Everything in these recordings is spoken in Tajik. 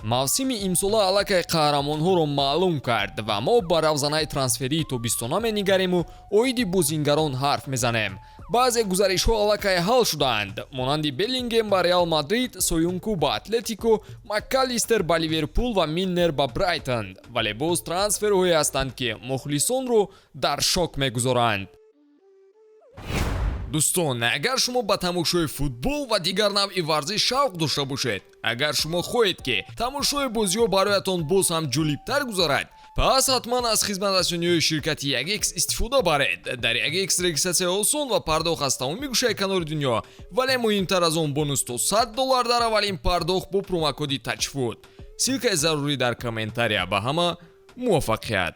Мавсими имсола аллакай қаҳрамонҳоро маълум кард ва мо ба равзанаи трансферии тобистона менигариму оиди бозингарон ҳарф мезанем. Баъзе гузаришҳо аллакай ҳал шудаанд, монанди Беллингем ба Реал Мадрид, Союнку ба Атлетико, Маккалистер ба Ливерпул ва Милнер ба Брайтон. Вале боз трансферҳое ҳастанд, ки мухлисонро дар шок мегузоранд. Дӯстон, агар шумо ба тамошои футбол ва дигар навъи варзиш шавқ дошта бошед, агар шумо хоҳед, ки тамошои бозиҳо бароятон боз ҳам ҷолибтар гузарад, пас ҳатман аз хизматрасониҳои ширкати 1X истифода баред. Дар 1X регистратсия осон ва пардохт аз тамоми гӯшаи канори дунё, вале муҳимтар аз он, бонус то 100 доллар дар аввалин пардохт бо промокоди ТАЧФУТ. Ссылкаи зарурӣ дар комментария. Ба ҳама муваффақият!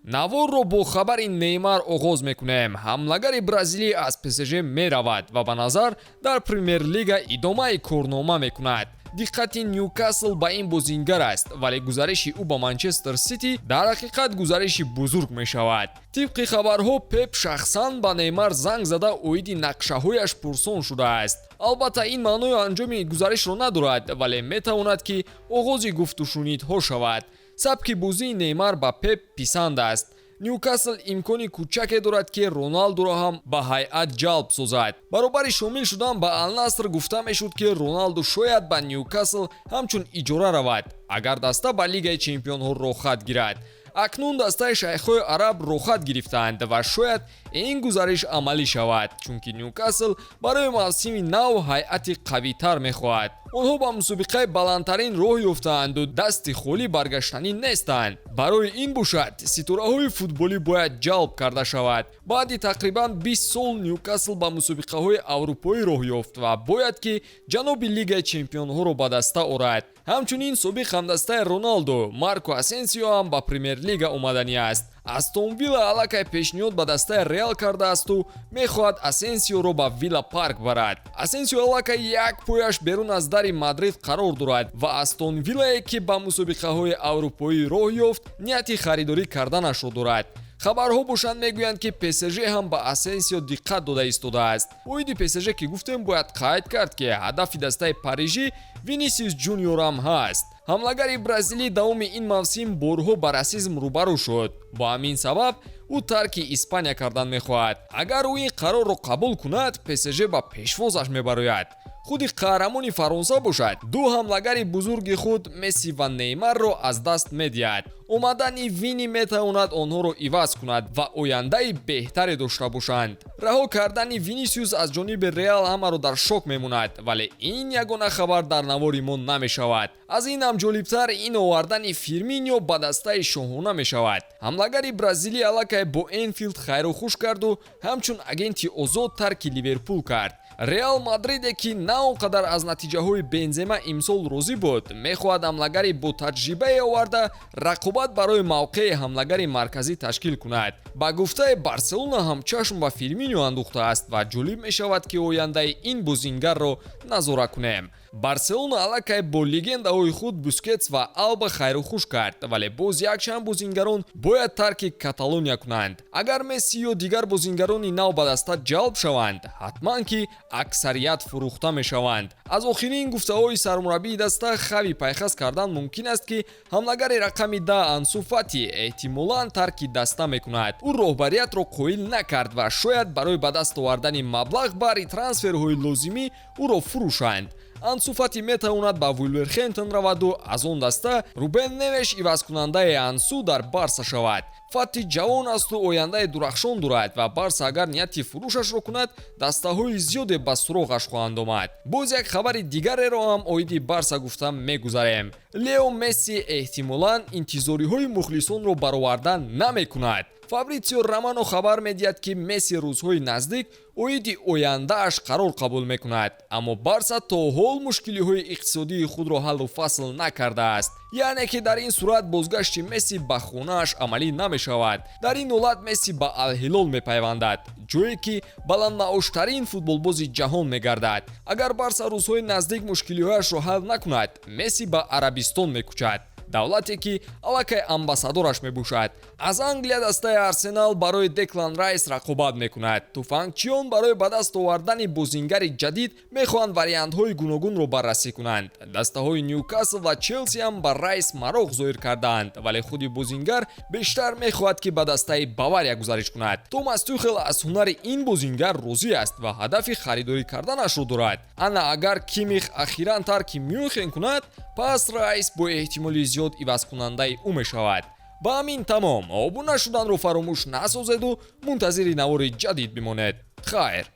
Наворро бо хабари Неймар оғоз мекунем. Ҳамлагари бразилӣ аз ПСЖ меравад ва ба назар дар Премер-лига идомаи корнома мекунад. Диққати Ньюкасл ба ин бозингар аст, вале гузариши ӯ ба Манчестер Сити дар ҳақиқат гузариши бузург мешавад. Тибқи хабарҳо, Пеп шахсан ба Неймар занг зада, оиди нақшаҳояш пурсон шудааст. Албатта, ин маънои анҷоми гузаришро надорад, вале метавонад, ки оғози гуфтушунидҳо шавад. Сабки бозии Неймар ба Пеп писанд аст. Ньюкасл имкони кӯчаке дорад, ки Роналдуро ҳам ба ҳайат ҷалб созад. Баробари шомил шудан ба Алнаср гуфта мешуд, ки Роналду шояд ба Ньюкасл ҳамчун иҷора равад, агар даста ба Лигаи чемпионҳо роҳхат гирад. Акнун дастаи шайхҳои араб роҳхат гирифтаанд ва шояд ин гузариш амалӣ шавад, чунки Ньюкасл барои мавсими нав ҳайати қавитар мехоҳад. Онҳо ба мусобиқаи баландтарин роҳ ёфтаанду дасти холӣ баргаштанӣ нестанд. Барои ин бошад, ситораҳои футболӣ бояд ҷалб карда шавад. Баъди тақрибан 20 сол Ньюкасл ба мусобиқаҳои аврупоӣ роҳ ёфт ва бояд, ки ҷаноби Лигаи чемпионҳоро ба даста орад. Ҳамчунин собиқ ҳамдастаи Роналдо, Марко Асенсио, ҳам ба Премер-лига омаданӣ аст. Астон Вилла аллакай пешниҳод ба дастаи Реал кардаасту мехоҳад Асенсиоро ба Вилла Парк барад. Асенсио аллакай як пояш берун аз дари Мадрид қарор дорад ва Астон Виллае, ки ба мусобиқаҳои аврупоӣ роҳ ёфт, нияти харидорӣ карданашро дорад. Хабарҳо бошанд, мегӯянд, ки ПСЖ ҳам ба Асенсио диққат дода истодааст. Оиди ПСЖ ки гуфтем, бояд қайд кард, ки ҳадафи дастаи парижӣ Винисиус Ҷуниор ҳам ҳаст. Ҳамлагари бразилӣ давоми ин мавсим борҳо ба расизм рӯбарӯ шуд. Бо ҳамин сабаб ӯ тарки Испания кардан мехоҳад. Агар ӯ ин қарорро қабул кунад, ПСЖ ба пешвозаш мебарояд. Худи қаҳрамони Фаронса бошад, ду ҳамлагари бузурги худ, Месси ва Неймарро аз даст медиҳад. Омадани Вини метавонад онҳоро иваз кунад ва ояндаи беҳтаре дошта бошанд. Раҳо кардани Винисиус аз ҷониби Реал ҳамаро дар шок мемонад, вале ин ягона хабар дар навори мо намешавад. Аз ин ҳам ҷолибтар ин овардани Фирминио ба дастаи шоҳона мешавад. Ҳамлагари бразилӣ аллакай бо Энфилд хайру хуш карду ҳамчун агенти озод тарки Ливерпул кард. Реал Мадриде, ки на он қадар аз натиҷаҳои Бензема имсол розӣ буд, мехоҳад ҳамлагари бо таҷрибае оварда, рақобат барои мавқеи ҳамлагари марказӣ ташкил кунад. Ба гуфтаи Барселона ҳам чашм ба Фирминио андохтааст ва ҷолиб мешавад, ки ояндаи ин бозингарро назора кунем. Барселона аллакай бо легендаҳои худ Бускетс ва Алба хайру хуш кард, вале боз якчанд бозингарон бояд тарки Каталония кунанд. Агар Месси ё дигар бозингарони нав ба даста ҷалб шаванд, ҳатман ки аксарият фурӯхта мешаванд. Аз охирин гуфтаҳои сармураббии даста Хави пайхас кардан мумкин аст, ки ҳамлагари рақами 10 Ансу Фати эҳтимолан тарки даста мекунад. Ӯ роҳбариятро қоил накард ва шояд барои ба даст овардани маблағ баҳри трансферҳои лозимӣ ӯро фурӯшанд. Ансу Фати метавонад ба Вулверхемптон раваду аз он даста Рубен Невеш ивазкунандаи Ансу дар Барса шавад. Фати ҷавон асту ояндаи дурахшон дорад ва Барса агар нияти фурӯшашро кунад, дастаҳои зиёде ба суроғаш хоҳанд омад. Боз як хабари дигареро ҳам оиди Барса гуфта мегузарем. Лео Месси эҳтимолан интизориҳои мухлисонро бароварда намекунад. Фабритсио Романо хабар медиҳад, ки Месси рӯзҳои наздик оиди ояндааш қарор қабул мекунад, аммо Барса то ҳол мушкилиҳои иқтисодии худро ҳаллу фасл накардааст. Яъне ки дар ин сурат бозгашти Месси ба хонааш амалӣ намешавад. Дар ин ҳолат Месси ба Алҳилол мепайвандад, ҷое ки баландмаоштарин футболбози ҷаҳон мегардад. Агар Барса рӯзҳои наздик мушкилиҳояшро ҳал накунад, Месси ба Арабистон мекӯчад. Давлате ки аллакай амбассадораш мебошад. Аз Англия дастаи Арсенал барои Деклан Райс рақобат мекунад. Туфангчиён барои ба даст овардани бозингари ҷадид мехоҳанд вариантҳои гуногунро баррасӣ кунанд. Дастаҳои Ньюкасл ва Челси ҳам ба Райс мароқ зоҳир кардаанд, вале худи бозингар бештар мехоҳад, ки ба дастаи Бавария гузариш кунад. Томас Тухел аз ҳунари ин бозингар розӣ аст ва ҳадафи харидорӣ карданашро дорад. Ана агар Кимих ахиран тарки Мюнхен кунад, пас Райс бо эҳтимоли зиёд ивазкунандаи ӯ мешавад. Ба ҳамин тамом. Обуна шуданро фаромӯш насозеду мунтазири навори ҷадид бимонед. Хайр.